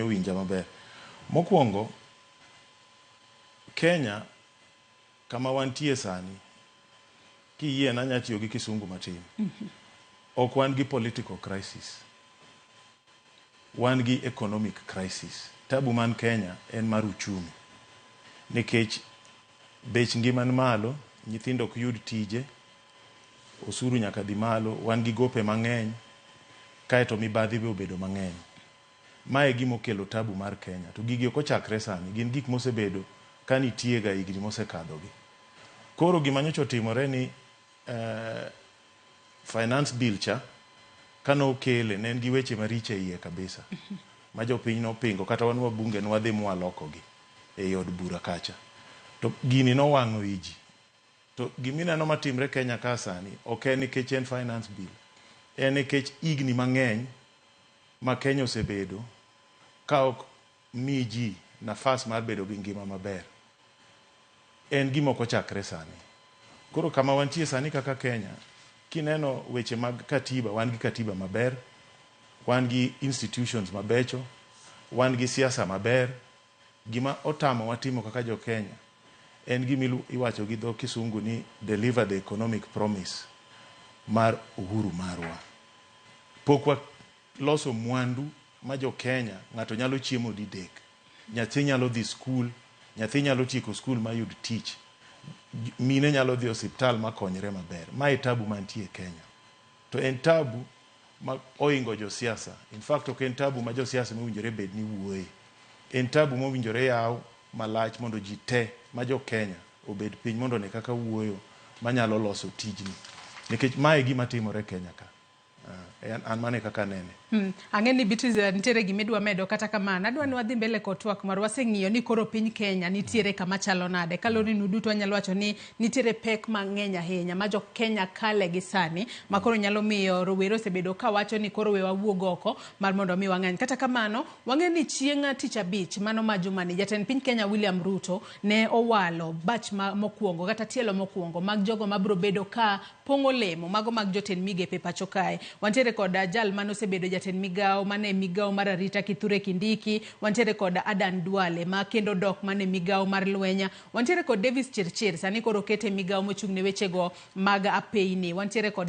Owinja maber. Mokwongo, Kenya kama wantie sani, kiyie nanya tiyo gi Kisungu matin. Ok wan gi political crisis. Wan gi economic crisis. Tabu man Kenya en mar uchumi. Nikech bech ngima ni malo, nyithindo ok yud tije, osuru nyaka dhi malo, wan gi gope mang'eny, kaeto mibadhi be obedo mang'eny. Mae e gima okelo tabu mar Kenya. To gigi ok ochakre sani, gin gik mosebedo ka nitie ga higni mosekadho gi. Koro gima nyocha otimore ni finance bill cha kane okele ne en gi weche maricho e iye kabisa ma jopiny nopingo, kata wan wabunge ne wadhi mwalokogi ei od bura kacha. To gini nowang'o i ji. To gimineno matimre Kenya ka sani ok en nikech en finance bill. En nikech higni mang'eny ma Kenya osebedo ka ok mi ji nafas mar bedo gi ngima maber. En gima ok ochakre sani. Koro kama wantie sani kaka Kenya, kineno weche mag katiba, wan gi katiba maber, wan gi institutions mabecho, wan gi siasa maber. Gima otamowa timo kaka jo Kenya en gima iwacho gi dho Kisungu ni deliver the economic promise mar uhuru marwa. Pok waloso mwandu ma jo Kenya ng'ato nyalo chiemo didek, nyathi nyalo dhi skul, nyathi nyalo tieko skul mayud tich, mine nyalo dhi osiptal makonyre maber. Mae tabu mantie e Kenya. To en tabu ma oingo josiasa. In fact, ok en tabu ma josiasa mowinjore bed ni wuoye. En tabu mowinjore yaw malach mondo ji te ma jo Kenya obed piny mondo one kaka wuoyo manyalo loso tijni. Nikech mae e gima timore Kenya ka. An mano e kaka anene. Ang'e ni Beatrice nitiere gima idwa medo, kata kamano adwa ni wadhi mbele kod twak marwa. Waseng'iyo ni koro piny Kenya nitiere kama chalo nade. Kaluwore ni uduto wanyalo wacho ni nitiere pek mang'eny ahinya ma jo Kenya kale gi sani ma koro nyalo miyo rowere osebedo ka wacho ni koro we wawuog oko mar mondo mi wang'any. Kata kamano wang'e ni chieng' tich abich mano ma jumani, jatend piny Kenya William Ruto ne owalo batch ma mokwongo kata tielo mokwongo mag jogo mabiro bedo ka pong'o lemo mago mag jotend migepe pacho kae. Wantiere kod jal mane osebedo jatend migawo mane migawo mar arita Kithure Kindiki, wantiere kod Adan Duale ma kendo dok mane migawo mar lweny, wantiere kod Davis Chirchir sani koro okete migawo mochung' ne wechego mag apeyni, wantiere kod